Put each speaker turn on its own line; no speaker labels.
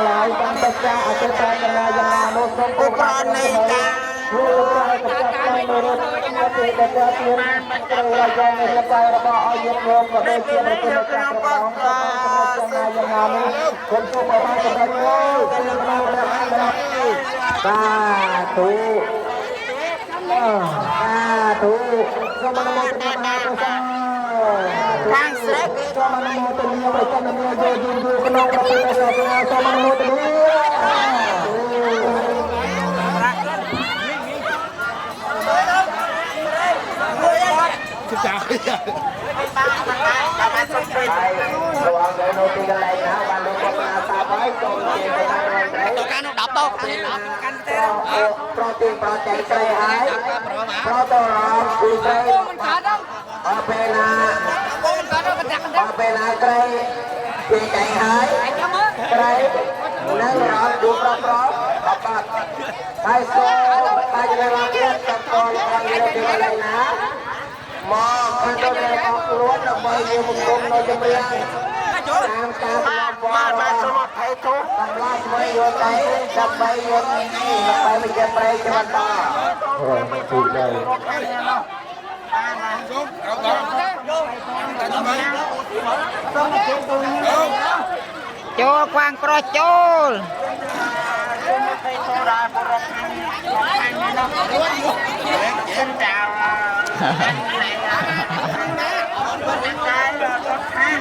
ឡាយបានបច្ចាអតិតាយ៉ាងណាយ៉ាងណានោះសូម
ឧប្រនៃការ
លោកប្រហែលចាត់ចែងនៅរដ្ឋទីដែលទានត្រូវរយងនៃរាងកាយរបស់អយិតញោមក៏ដូចជាប្រទេសម្ចាស់ព្រះអង្គយ៉ាងណាយ៉ាងណានោះសូមជួបបានសម្រាប់លោកសាធុសាធុសូមអនុមោទនាមហាកុសល
ខាងស្រីគេ
សូមអនុមោទនាប្រចាំនាយកយូរយូរក្នុងប្រទេសសាសនាសូមអនុមោទនា
ចា
បានបានសុំពេល
ហើយរងនៅទីកន្លែងណាបានលោកគាត់ណាសាប់ហើយសូមជាប្រធានត្រី
តកានោះ10ត10កាន់ទេ
ប្រទីប្រចៃត្រីហើយប្រតរងគឺត្រី
មិនកើតដល់
អពេលណា
មិនកើតដល់កណ្ដាក់កណ្ដា
អពេលណាត្រីពីចៃហើយ
ចាំមើល
ត្រីនៅរងឌូប្រប្របបាត់ហើយសូមតែជម្រាបទៀតតកលអង្គនៅទីកន្លែងណាមកខាងទៅនៃអស់ខ្លួនដើម្បីយើងមកគុំនៅជំរាបតាមការ
បាទបាទបាទសូមអភ័យទោស
សម្រាប់ស្វ័យយល់ទៅដើម្បីយល់ដើម្បីវិជ្ជាប្រៃជាបន្ត
ទូដែរ
ចូលខ្វាងប្រុសចូលសូមអភ័យទោសដល់ពលរដ្ឋខាងខាងនេះនោះសិនចៅខាងណាខាងណាខាង